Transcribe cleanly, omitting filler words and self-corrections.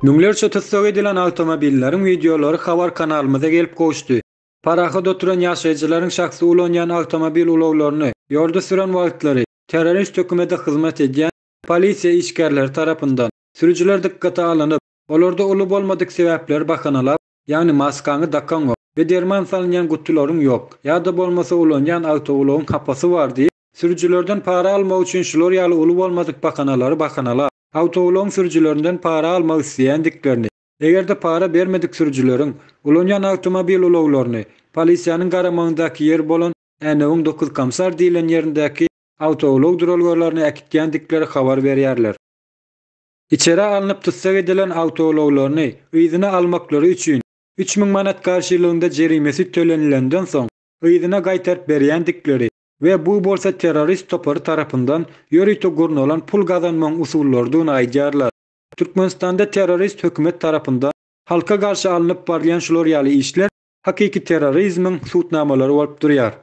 Müňlerçe tussag edilen awtomobilleriň wideolary habar kanalymyza gelip gowuşdy. Parahat oturan ýaşaýjylaryň şahsy ulanýan awtomobil ulaglaryny ýolda süren wagtlary terrorist hökümete hyzmat edýän polisiýa işgärleri tarapyndan sürüjiler dykgata alnyp, olarda uly bolmadyk sebäpleri bahanalap, ýagny maskaňy dakaňok we derman salynýan gutularyň ýok ýa-da bolmasa ulanýan awtoulagyň hapasy bar diýip, sürüjilerden para almak üçin şular ýaly uly bolmadyk bahanalary bahanalap, awtoulagyň sürüjilerinden para almak isleýändiklerini, eger-de para bermedik sürüjileriň ulanýan awtomobil ulaglaryny polisiýanyň garamagyndaky ýer bolan Änewiň Dokuzkamsar diýlen ýerindäki awtoulag duralgalaryna äkitýändikleri habar berýärler. Içerä alnyp tussag edilen awtoulaglaryny yzyna almaklary üçin 3000 manat garşylygynda jerimesi tölenilenden soň yzyna gaýtaryp berýändikleri we bu bolsa terrorist topary tarapyndan ýörite gurnalan pul gazanmagyň usullarydygyny aýdýarlar. Türkmenistanda terrorist hökümet tarapyndan halka garşy alnyp barylýan şular ýaly işler hakyky terrorizmiň subutnamalary bolup durýar.